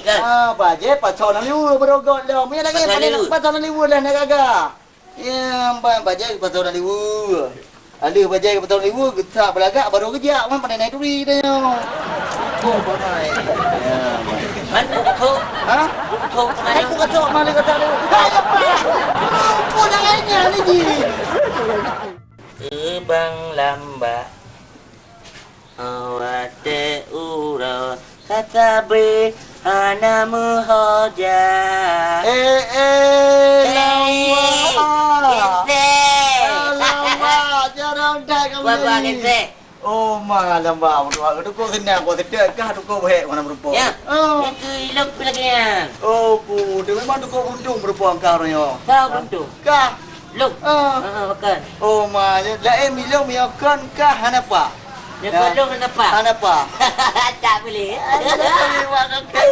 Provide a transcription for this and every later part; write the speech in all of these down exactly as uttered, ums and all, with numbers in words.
Kan? Ah, bajèe pasoe lam liweue beurogot lom. Meunyo lagèe pasoe lam liweue. Pasoe lam liweue lah na gaga. Ya, ba-, bajèe pasoe lam liweue. Aleuh bajèe pasoe lam liweue, geutak beulagak, baru geujak, man pandai naik duri tanyoe. Oh, pandai. Ya, man. Man, kok, kok. Ha? Kok, kok, kok, kok, kok, kok, kok, kok, kok, kok, kok, kok, kok, kok, kok, kok, Teubang lambak, watèe uroe ka sabe hana meuhoja. Eh, eh, lambak. Gesek. Ah, lambak. Jarang dah kamu nyanyi. Buat-buat gesek. Oh, ma lambak, buat-buat. Tukang senang, buat sedek kah tukang beuhek mana meureumpok? Ya. Oh. Yang ke ilok lagi nyan. Oh, pu, dia memang tukang beruntung meureumpok kah orang nyoe. Kau beruntung. Kah? Lôn. Ah. Ha, ha, bukan. Oh, ma, laén milông miyakon kah hana pa? Miyakon lôn hana pa? Hana pa. Tak boleh. Alah, boleh buat okey.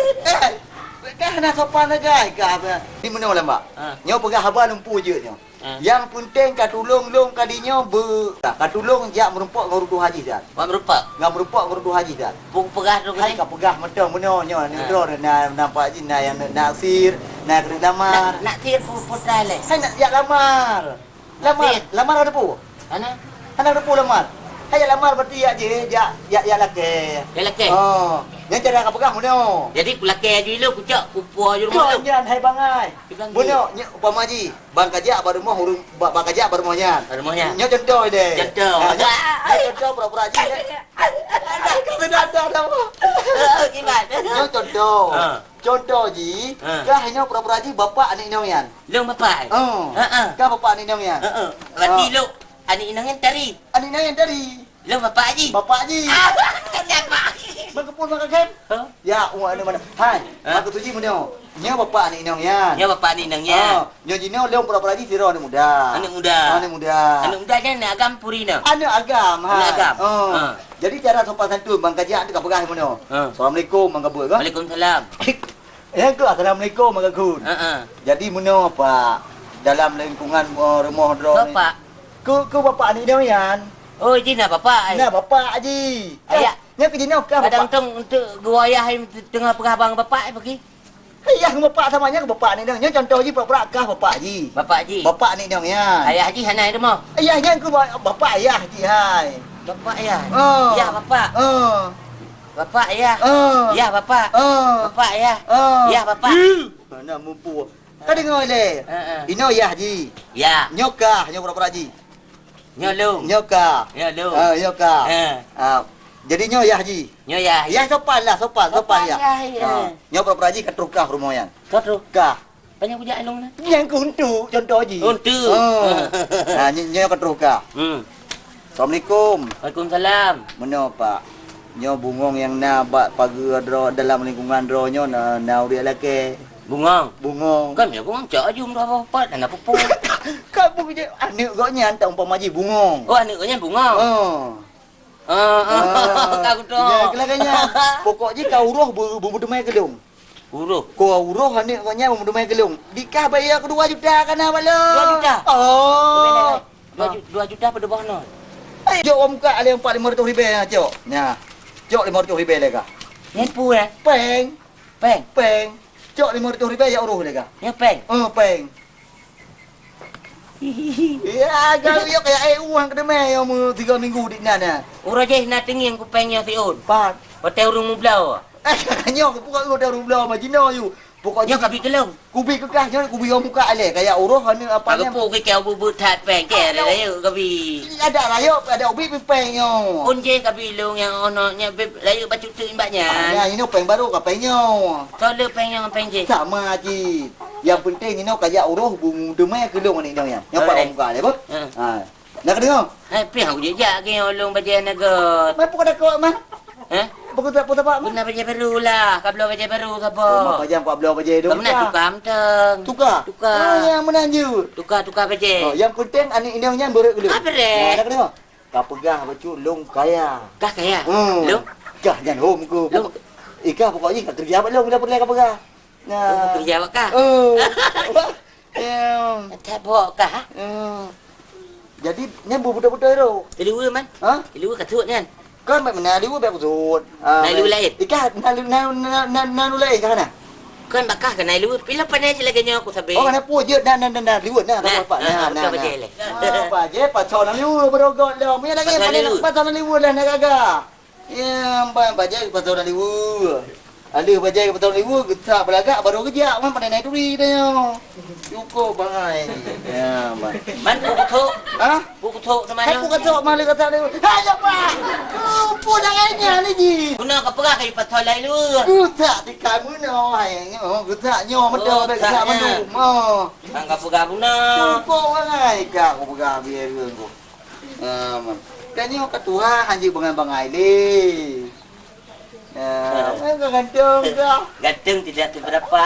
Eh, kah hana sopan lagèe kah. Ni meunoe lah, Mbak. Ha. Nyoe peugah haba lumpu jeuet nyoe. Ha. Yang penting ka tulông lôn ka di nyoe be-, ka tulông jak meurumpok ngon Rudu Haji, Ustaz. Mak meureumpok? Ngon meurumpok ngon Rudu Haji, Ustaz. Peugah droe. Hai ka peugah mantong meunoe nyoe, ha, droe na, nampak jih na nyang na sir, na keuneuk lamar. Nak, nak sir pu-, putra lé. Hai nak jak lamar. Lamar, sir. Lamar ada pu? Hana. Hana ada pu lamar. Hai jak lamar berarti jak jih, jak, jak, jak lakèe. Jak lakèe? Oh. Nyan cara ka peugah meunoe. Jadi kulakèe aju ilôn, kucok, kupuwoe aju rumoh lôn. Nyan hai bangai. Meunoe, nyoe umpama jih. Ban kajak bak rumoh ureueng, ba-, ban kajak bak rumoh nyan. Bak rumoh nyan. Nyoe contoh ilèe. Contoh. Ha, nyoe, nyoe contoh pura-pura jih, eh. Dah, dah, dah, dah. Oh, kiban. Nyoe contoh. Ha. Contoh jih, ha, kah nyoe pura-pura jih bapak aneuk inong nyan. Lôn bapak, eh? Oh. Ha, ha. Kah bapak aneuk inong nyan. Ha, ha. Berarti lôn aneuk inong nyan tari. Aneuk inong nyan tari. Lôn bapak jih. Bapak jih. Ah, kenapa? Meukeupon maka khem? Hah? Ya, uwa ni mana? Hai, hah? Aku tuju meunoe. Nyoe bapak aneuk inong nyan. Nyoe bapak aneuk inong nyan. Ah, nyoe jinoe lôn pura-pura jih sidroe aneuk muda. Aneuk muda. Aneuk muda. Aneuk muda nyan aneuk agam puri nyoe? Aneuk agam, hai. Aneuk agam. Oh. Ah. Jadi cara sopan santun ban kajak teuka peugah meunoe. Ah. Assalamualaikum, ban gabuet ka? Waalaikumsalam. Nyan keuh assalamualaikum, ban gagun. Ah, ah. Jadi meunoe, Pak, dalam lingkungan, eh, rumoh droe ni. Soe, Pak? Keu, keu bapak aneuk inong nyan. Oh, jih na bapak, eh? Na bapak jih. Ayah. Nyan keu jinoe kah bapak? Kadang tong untuk geuwoe ayah teungoh peugah bang bapak, eh, pagi. Ayah ngon bapak sama nyan keu bapak aneuk inong. Nyoe contoh jih pura-pura kah bapak jih. Bapak jih. Bapak aneuk inong nyan. Ayah jih hana di rumoh. Ayah nyan keu ba-, bapak ayah jih hai. Bapak ayah. Oh. Yah bapak. Oh. Bapak ayah. Oh. Yah bapak. Oh. Bapak ayah. Oh. Yah bapak. Ih, mana mupu. Ka deungoe lé. Heeh. Inoe yah jih. Yah. Nyoe kah, nyoe pura-pura jih. Nyoe lôn. Nyoe kah. Nyoe lôn. Ah, nyoe kah. Heeh. Ah, jadi nyoe yah jih. Nyoe yah. Yah sopan lah, sopan, sopan yah. Sopan yah, ya. Ah, nyoe pura-pura jih ka troh kah rumoh nyan. Ka troh? Kah. Panyang kujak lôn na. Nyang keu untuk, contoh jih. Untuk. Oh. Ah, nyoe, nyoe ka troh kah. Hmm. Assalamualaikum. Waalaikumsalam. Meunoe, Pak. Nyoe bungong nyang na bak pageue droe dalam lingkungan droe nyoe na, na ureueng lakèe. Bungong? Bungong. Kan ya bungong cok aju meudoh pat, hana peue-peue. Kan bungong je, aneuk gobnyan tak umpama jih bungong. Oh, aneuk gobnyan bungong? Oh. Ah, ah, ka kutroh. Ya, keulah nyan. Pokok jih ka uroh bu-, bu-, beuteumèe keu lôn. Uroh. Ko uroh aneuk gobnyan meudumai keu lôn. Dikah bak ia keu dua juta ka na bak lôn. Dua juta? Oh. Dua ju-, dua juta padub boh nyoe? Eh, jok wak muka alèh empat lima ratus ribèe nyan, cok. Nyan. Cok lima ratus ribèe lé kah. Nyan peue, eh? Pèng. Pèng? Pèng. Cok lima ratus ribèe jak uroh lé kah. Nyan pèng? Oh, pèng. Ya, garu yok ya, eh, uang keu teumèe yo meu tiga minggu di nan, eh. Uroe jih na teungieng kupèng nyoe siôn. Pat. Watèe ureueng mubloe. Eh, nyoe pokok ureueng ureueng mubloe mah jinoe yue. Pokok nyoe jih kabi keu lôn. Kubi keu kah nyoe, kubi yo muka lé, kaya uroh aneuk apa nyan. Aku pun keu kau bubut that pèng, keu ada rayeuk kabi. Ada rayeuk, ada ubit pèng nyoe. Un jih kabi lôn nyang ono, nyang beb rayeuk bacut teuk imbak nyan. Ah, nyan, inoe pèng baru ka pèng nyoe. Soe le pèng nyoe pèng jih? Sama jih. Yang penting inoe kajak uroh bu-, teumèe keu lôn aneuk inong nyan. Nyang pat muka lé, beuh? Heeh. Ha. Dah keudéh? Hai, piah aku jijak ke ulôn bajèe na göt. Mai pukul dakok, mah. Hah? Pukul tak, pukul tak, mah? Guna bajèe baru lah. Ka bloe bajèe baru saboh. Oh, mak pajang kuat bloe bajèe dong. Ka meunan tukar mantong. Tukar? Tukar. Oh, nyang meunan jeuet. Tukar, tukar bajèe. Oh, yang penting aneuk inong nyan beureuk keu lôn. Ah, beureuk. Nah, dah keudéh? Ka peugah bacut lôn kaya. Kah kaya? Hmm. Lôn? Kah nyan hom ku. Lôn? Eh, kah pokok jih ka keureuja bak lôn, dah peureulèe ka peugah. Nah. Oh, keureuja bak kah? Oh. Em. That bok kah? Em. Jadi, nyan bu-, beutôi-beutôi tu? Keu liweue, man. Ha? Keu liweue ka trok nyan. Kon bak meunan, liwuet bak kusut. Ah, nai liwuet laén? Ikah, nai liwuet, nai, nai, nai, nai liwuet laén kah na? Kon bak kah keuh nai liwuet. Pih lôn pandai cit lagèe nyoe kusabé. Oh, kana peue jeuet, na, na, na, na, liwuet na, na, na, na, na. Ah, bajèe, pasoe na liwuet, beurogot lom. Ya, lagèe pasoe na liwuet. Pasoe na liwuet lah, na gaga. Ya, ba-, bajèe pasoe na liwuet. Aduh, bajèe pasoe na liwuet, geutak beulagak, baru geujak, man pandai nai turi dah nyoe. Cukup bangai. Ya, ba-, man, buku tu. Hah? Buku tu teuma nyoe. Hai, buku tu, malu kata dia. Hai, ya, Pak. Kumpul dah kayaknya ni ji. Guna ka peugah keu pasoe na liwuet. Geutak di kamu no, hai, nyoe, geutak nyoe, meda bek geutak mandum. Oh. Hang ka peugah guna. Cukup bangai ka aku peugah biar ku. Ah, man. Kan nyoe ka tuha hanjeuet bangai-bangai lé. Ah, man ka ganteng ka. Ganteng tidak seberapa.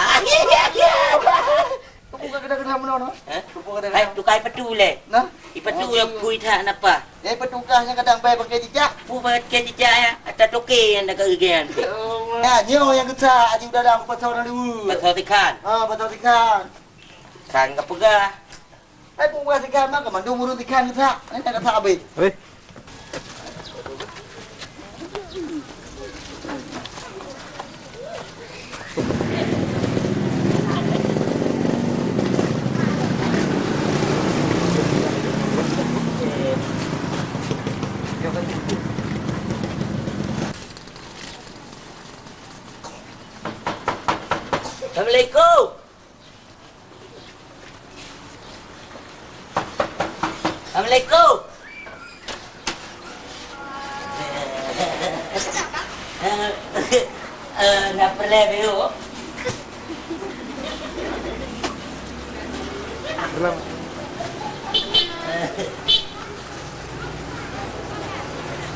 Keupeue ka keudang-keudang meunoe, no? Hah? Keupeue ka keudang-keudang? Hai, tukai patu lé. Nah? Ipatu lé kui that napa? Nyang patu kah nyang kadang bai pakai cicak? Pu pakai cicak ya, ata toke nyang dak keugean. Oh, nah, nyoe nyang geutak aji udara ku pasal na dua. Pasal tikan. Ah, pasal tikan. Kan ka peugah. Hai, buet tikan mah, ka mandum ureueng tikan geutak. Hai, tak geutak habéh. Habéh. Assalamualaikum. Assalamualaikum. Eh, na peureulèe beu?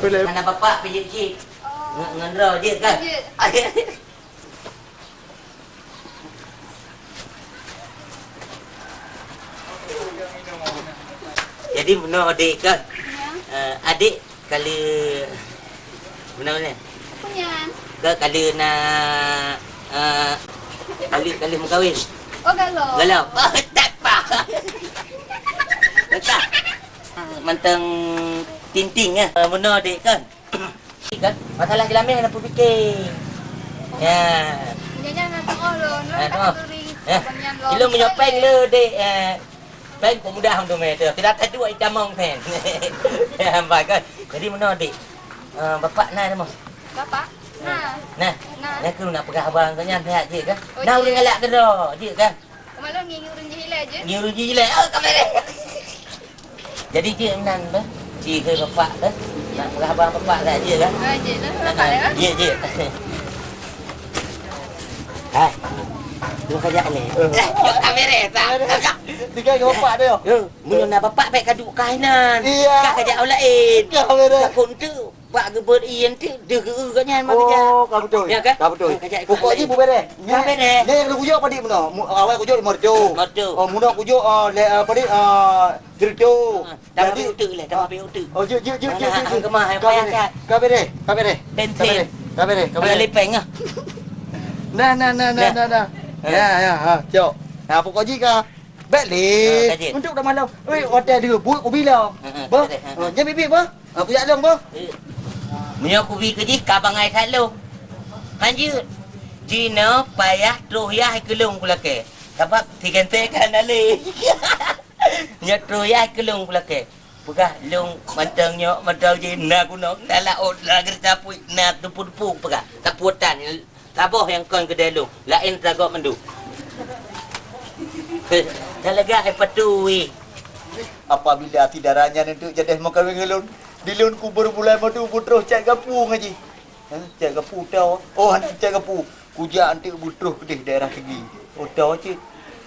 Peureulèe. Hana bapak pih jeuet cit. Ngon, ngon droe jeuet kan? Jeuet. Jadi meunoe adék kan? Ya. Eh, adék kali meunoe ni. Apa nyan? Ke kali na, eh, kali, kali meukawen. Oh, galau. Galau. Oh, tak apa. Letak. Mantong tinting eh. Eh, meunoe adék kan? Kan? Masalah jeulamèh hana peupike. Ya. Nyan nyang teu'oh lôn, lôn tak turi. Ya. Abang nyan lôn. Ilôn meunyoe péng le, dek, eh, péng peumudah untuk mé tu. Tidak taduek itamong péng. Ya, hamba kan. Jadi meunoe, dek. Eh, bapak na nama? Bapak? Na. Na. Na. Na keu nak peugah abang tu nyan, sihat jeuet kan? Oh, na ureueng galak keudroe, jeuet kan? Keumalon ngieng ureueng jih ilèe jeuet? Ngieng ureueng jih ilèe. Oh, ka beureh. Jadi jeuet meunan beh. Ci keu bapak beh. Nak peugah abang bapak dah jeuet kan? Ah, jeuet lah, bapak dah. Jeuet, jeuet. Hai. Dua kajak ni. Eh. Eh, yuk ka beureh tak? Tinggai keu bapak dah. Yo, mun na bapak baik kadu kainan. Iya. Ka kajak orang lain. Ka beureh. Takut tu. Bak geubeuet ié teuk deuh geu gobnyan meukeujak. Oh, ka beutôi. Ya kan? Ka beutôi. Ka beutôi. Pokok jih beubeureh. Ka beureh. Nyan nyang kujok padit meunoe. Mu-, awai kujok lima ratus. Lima ratus. Oh, meunoe kujok, oh, le-, ah, padit, ah, seratus. Ah, tambah. Jadi, payah uteuk leh, tambah, ah, payah uteuk. Oh, jeuet, jeuet, jeuet, jeuet, jeuet. Ka beureh. Ka beureh. Ka beureh. Ka beureh. Ka beureh. Ka beureh. Ada lipeng ah. Nah, nah, nah, nah, nah, nah. Ya, ya, ha, cok. Nah, pokok jih ka. Bèk lé. Ah, ka jeuet. Untuk dah malam. Weh, watèe deuh buet kubila. Ha, ha, bah. Ka jeuet, ha, ha. Oh, nyan biet-biet bah. Aku jak lôn bah. Eh. Meunyoe kubi keu jih ka bangai that lôn. Hanjeuet. Jinoe payah troh yah keu lôn kulakèe. Sabab si Genteng ka na lé. Nyoe troh yah keu lôn kulakèe. Peugah lôn mantong nyoe, mantong jih na gunong, na laôt, na geureuta puih, na tupu-tupu peugah. Sapu tan. Saboh nyang kon keudè lôn, laén sagoe mandum. Talagak hai patu weh. Apabila si dara nyan eunteuk jadeh meukawen ngon lôn, di lôn kubur bulai madu beutroh cot gapu ngaji. Hah, cot gapu tau? Oh, hana cot gapu. Kujak eunteuk beutroh keudeh daerah Sigi. Oh, tau cit.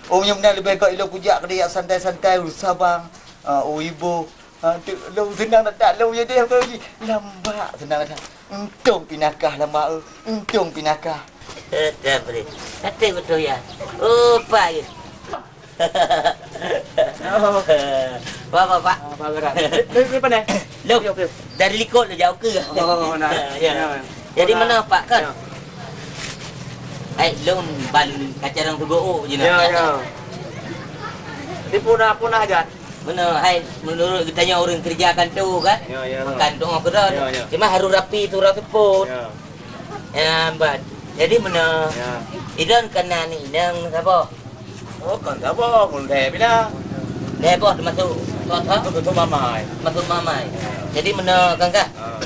Oh, meunyoe meunan leubeh gèt ilôn kujak keudeh jak santai-santai, u Sabang, ah, u Iboh. Ha, tu, lôn seunang that-that lôn jadi apa lagi? Lam bak seunang that. Untông pinakah lam bak, eh. Untông pinakah. Eh, dah boleh. Kata betul ya. Oh, apa ya? Oh. Apa, apa, Pak? Apa gerak? Lu, lu, lu pandai? Lu. Yuk, yuk. Dari likot lu jauh ke? Oh, nah. Ya. Ya. Jadi mana, Pak, kan? Ya. Eh, lôn ban kacarang tugoe je nah. Ya, ya. Di puna-puna aja. Meunoe hai, meunurot geutanyoe ureueng keureuja kantô kan? Ya, ya. Meukan tu'oh keudroe. Ya, ya. Cuma harôh rapi surah seupôt. Ya. Ya, ban. Jadi meunoe. Ya. Idon kana ni inong saboh. Oh, kon saboh, mun lhèe bila. Lhèe boh teumasuk, teumasuk mamai. Teumasuk mamai. Jadi meunoe kan kah? Ha.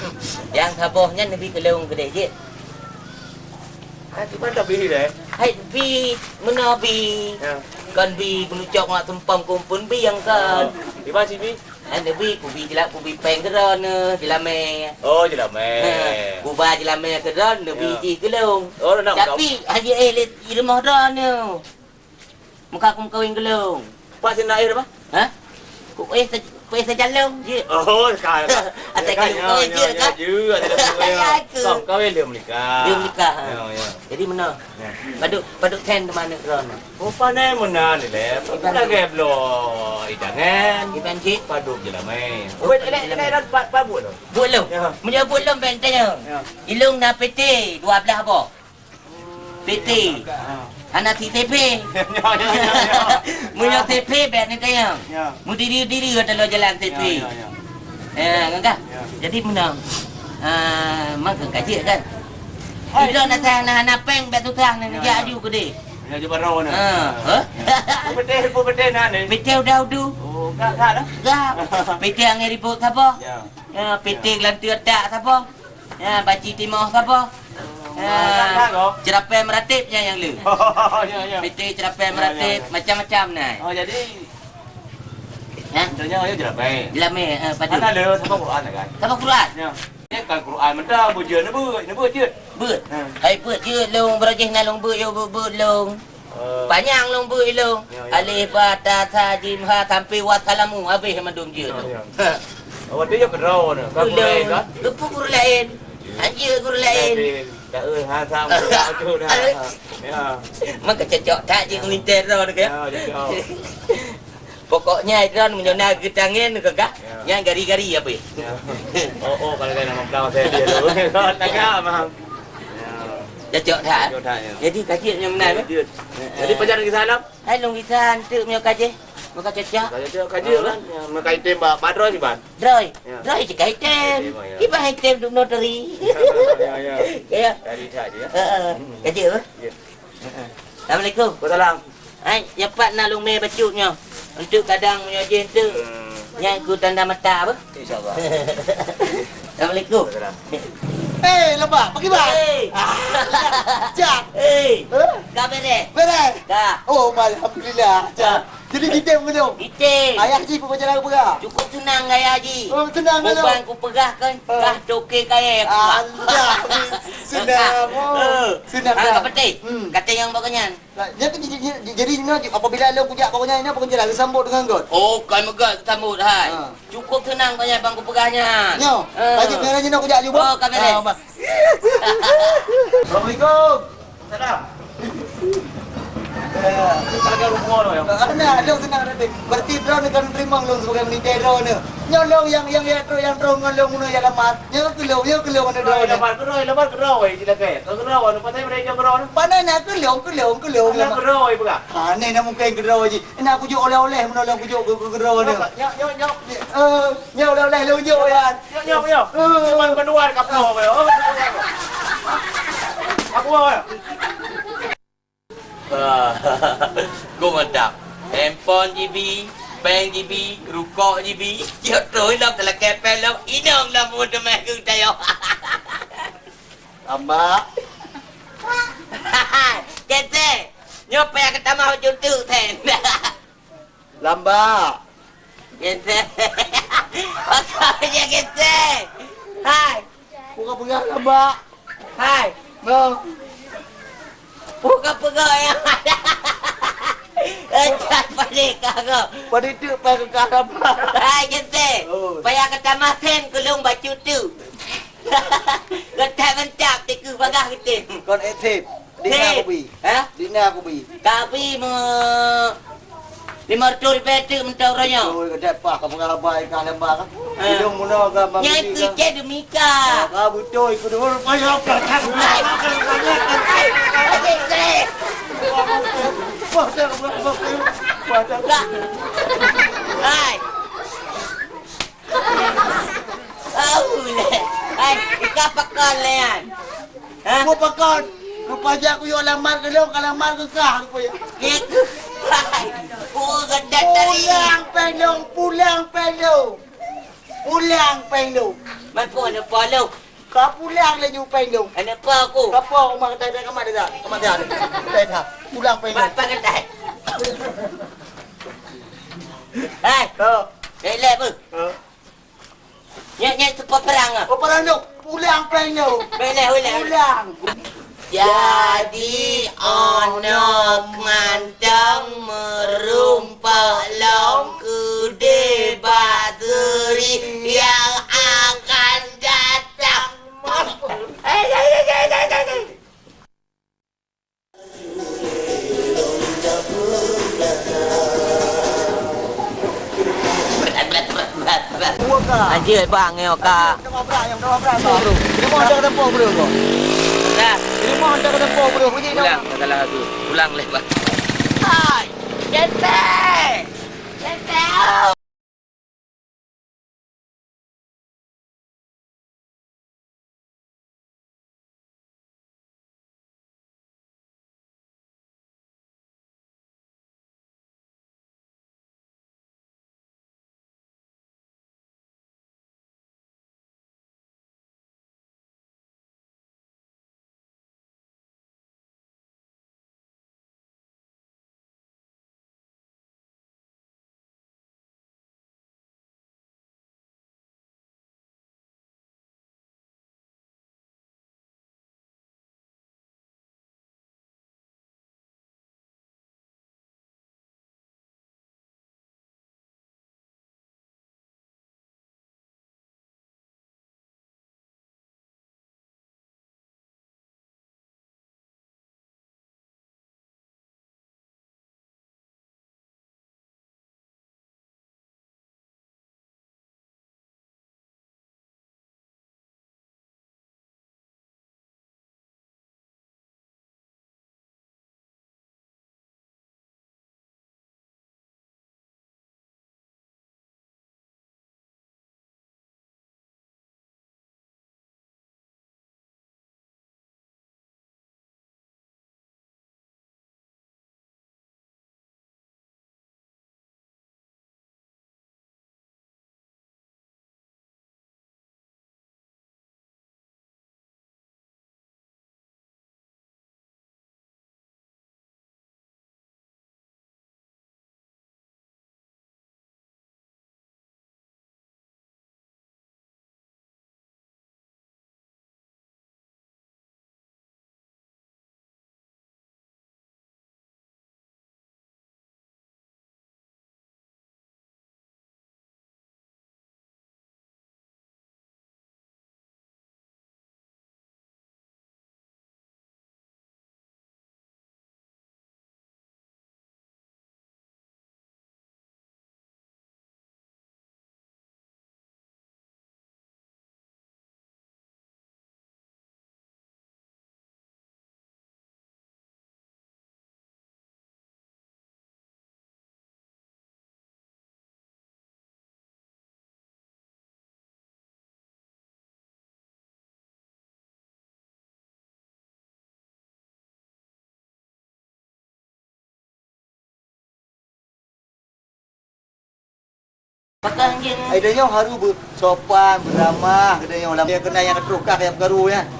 Nyang saboh nyan neubi keu lôn keudéh jih. Hai, kiban dak bi deh? Hai, bi, meunoe bi. Ya. Kon bi, meunucok ngon sumpom keumpun bi nyang kon. Oh, kiban si bi? Hai, neubi, kubi jela-, kubi péng keudroe neuh, jeulamé. Oh, jeulamé. Ha, kuba jeulamé keudroe neubi jih keu lôn. Oh, nak. Tapi, hana éh lé i rumoh droeneuh. Muka aku meukawen keu lôn. Pak si na éh apa? Ha? Ku éh sa-, ku éh sajan lôn, jeuet. Oh, ka, ka. Asai ka lôn kawin, jeuet, kan? Jeuet, asai lôn kawin. Ya, tu. Kau kawin dia menikah. Dia menikah, ha. Ya, ya. Jadi meunoe. Ya. Padub, padub then teuma aneuk droeneuh. Oh, pandai meunan ni lé. Iban. Lagèe bloe idangan. Iban cit. Padub jeulamé. Oh, weh, padub lé, jeulamé. Lé, lé, pa-, pa buet lôn. Buet lôn. Ya. Meunyoe buet lôn bèk tanyong. Ya. Ilôn na P T dua blah boh. P T. Ha. Hana si T P. Ya, ya, ya, ya. Meunyoe T P bèk neutanyong. Ya. Meudiri-diri ateueh jalan T P. Ya, ya, ya. Ya, kan kah? Ya. Jadi meunoe. Ah, maka ka jeuet kan? Hai. Idon asai hana, hana péng bèk susah nyan, ya, jak aju keudéh. Ya, cuba rawa na. Ha, ha? Ya. Peuteh, peuteh na ni. Peuteh udah udu. Oh, gak, gak dah. Gak. Peuteh angin ribut saboh. Ya. Ya, peuteh geulanteu atak saboh. Ya, baci timoh saboh. Oh, ya, gak, gak, oh. Ceurapée meurateb nyan nyang le. Oh, ya, ya. Peuteh ceurapée meurateb, ya, ya, ya, macam-macam na. Oh, jadi, ya? Contohnya, oh, ya, ceurapée. Jeulamé, eh, padum. Ana le, saboh Quran kan? Saboh Quran. Ya. Ini kan Quran mentah, bujur, ni beuet, ni beuet jeuet. Beuet. Ha. Hai beuet jeuet lôn, beurajih na lôn beuet, yo beuet, beuet lôn. Eh. Panyang lôn beuet lôn. Ya, ya. Alif, ba, ta, sa, jim, ha, sampai wassalamu, habéh mandum jeuet lôn. Ya, ya. Ha. Awak tu ya keudroe ni, kan guru lain kan? Geupeu guru lain. Anjir guru lain. Lain. Tak, eh, ha, sama, tak, tu dah. Ya. Maka cocok that je ngon lintah droe tu, kan? Ya, cocok. Pokoknya, droe meunyoe na geutangen, keu gah, ya, nyan gari-gari habéh. Ya. Oh, oh, kalau kena mempelau saya dia tu. Tagak, Bang. Ya. Cocok that? Cocok that, ya. Jadi, ka jeuet nyang meunan, ya, eh? Jeuet. Jadi, pajan lagi salam? Hai, lôn gisa, eunteuk meunyoe ka jih. Meunyoe ka cocok. Ka cocok, ka jeuet, kan? Ya, meunyoe ka item bak, bak droe, Bang? Droe. Ya. Droe cit ka item. Item, ya. Kiban item dum notari. Ya, ya. Ya. Tadi saja, ya. Heeh. Hmm. Ka jeuet, apa? Ya. Heeh. Assalamualaikum. Waalaikumsalam. Hai, nyoe pat na lôn mé bacut nyoe. Eunteuk kadang meunyoe jih eunteuk. Hmm. Nyan keu tanda mata apa? InsyaAllah. Assalamualaikum. Waalaikumsalam. Eh, Lambak, pakriban? Eh. Ah, jak. Eh. Eh? Ka bereh? Bereh? Ka. Oh, alhamdulillah, jak. Ka. Jadi, item ke tu? Item. Ayah ji, peubincangan peugah? Cukup seunang, Ayah ji. Oh, seunang ke tu? Beban kupeugah kan, eh, kah toke kayèe. Ah, senang. Oh, eh, senang dah. Ka peuteh. Hmm. Kata nyang bak nyan. Nah, jadi, jadi, jadi, jadi, jadi, apabila lôn kujak bak nyan, apa kujak lagèe sambot deungon göt? Oh, kan meugot sambot, hai. Ha. Cukup seunang kayèe bang kupeugah nyan. Nyoe, eh, lanjut nyoe, lanjut nyoe kujak jumpa. Oh, ka bereh. Ah, bah. Assalamualaikum. Salam. Eh, itu salah rumoh tu, ya. Nah, ada senang nanti. Berarti droe ni kan terima lôn sebagai menitèe droe ni. Nyoe lôn nyang, nyang, nyang droe, nyang droe ngon lôn guna nyang lamar. Nyoe keu lôn, nyoe keu lôn mana droe ni. Lamar keu droe, lamar keu droe, weh, cilaka. Keu droe, mana pasal mereka keu droe ni? Mana nak keu lôn, keu lôn, keu lôn lamar. Keu droe, weh, peugah. Ha, ni nak mungkin keu droe ji. Nak kujok oleh-oleh, mana lôn kujok keu, keu, keu droe ni. Nyok, nyok, nyok. Eh, nyoe oleh-oleh lôn jok, ya. Nyok, nyok, nyok. Eh. Cuman keluar kapal, weh. Oh, keluar. Aku, weh. Kok mantap. Handphone jibi, péng jibi, rukok jibi. Tiep troh lom teulakèe péng lom, inong lom muteumèe keu tayo. Lambak. Kete, nyoe payah keutamah baju tu, Sen. Lambak. Genteng. Pakon je genteng? Hai. Bukan peugah lambak. Hai. Bang. Bukan peugah ya. Eh, tak balik kau. Pada itu pakai kekah lambak. Hai, genteng. Oh. Payah kata masen kulung bacut tu. Genteng mantap, tiku bagah genteng. Kon aktif. Dina kubi. Ha? Dina kubi. Kabi me lima ratus ribèe teuk meuntang uroe nyoe. Betul, geudat pah ka peugah haba ikan lembah ka. Ha. Hidung mula ka. Nyai keu cai demi ka. Ka beutôi keu dua payah. Hai. Wah, dah, wah, wah, wah, dah. Kak. Hai. Pakon, rupa jak kuyok lamar keu lôn, ka lamar keu kah rupanya. Keu hai. Oh, gata tadi. Pulang péh lôn, pulang péh lôn. Pulang péh lôn. Man po na po lôn. Ka pulang laju péh lôn. Aneuk po aku. Ka po rumah kata dah kamat dah. Kamat dah. Dah dah. Pulang péh lôn. Ba-, ba-, kata. Hai. Ha. Lé-lé apa? Ha. Nyak, nyak, tu peperang ah. Peperang tu. Pulang péh lôn. Boleh, boleh. Pulang. Jadi, aneuk mantong meureumpok lom keudeh bak seuri nyang akan datang. Dua ka. Anjir, bang, nyoe ka. Dua belas, yang dua belas. Bro, bro. Lima ada tempoh, bro, kau. Dah. Lima ada tempoh, bro. Bunyi dah. Ulang, salah satu. Ulang leh, bang. Hai, Jente! Jente! Pakon jeuet. Ai, geutanyoe harôh beusopan, beuramah, geutanyoe lam, ya, keunan nyang troh kah nyang peukaru nyan.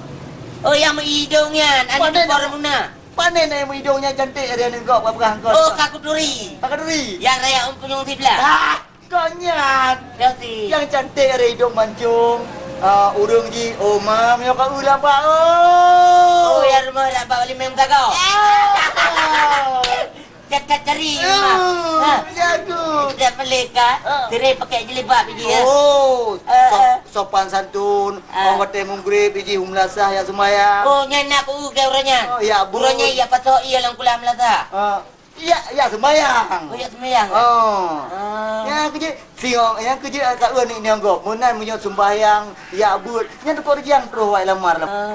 Oh, nyang meuidong nyan, aneuk Pandai por nak. Muna. Pane na nyang meuidong nyan cantik, ari aneuk gob, peugah engkau. Oh, Kak Kuturi. Kak Kuturi? Nyang raya Umpung Siblah. Ah, kok nyan. Kak si. Nyang cantik ari idong mancung. Ah, ureueng jih, oh, mam, nyoe ka ulah, Pak, oh. Oh, ya rumah dah bak lima meusagoe. Ah. Cat-cat cari, Mak. Oh, ha. Jago. Setiap malaikat, ha, sering pakai jilbab biji, ya. Oh, eh, so-, eh, sopan santun. Ah. Orang watèe meugrib, biji umlasah ya sembahyang. Oh, nyan nak ku ke urangnya. Oh, ya, Bu. Urangnya ya patok iya lam kulam umlasah. Ah. Ya, ya sembahyang. Oh, ya sembahyang, ya? Oh. Ah. Ya, kejut. Tengok, nyang keujeuet ka eu ni nyang gob. Meunan meunyoe seumbahyang, jak beuet, nyan teupeu reujiang troh wai lamar. Ah.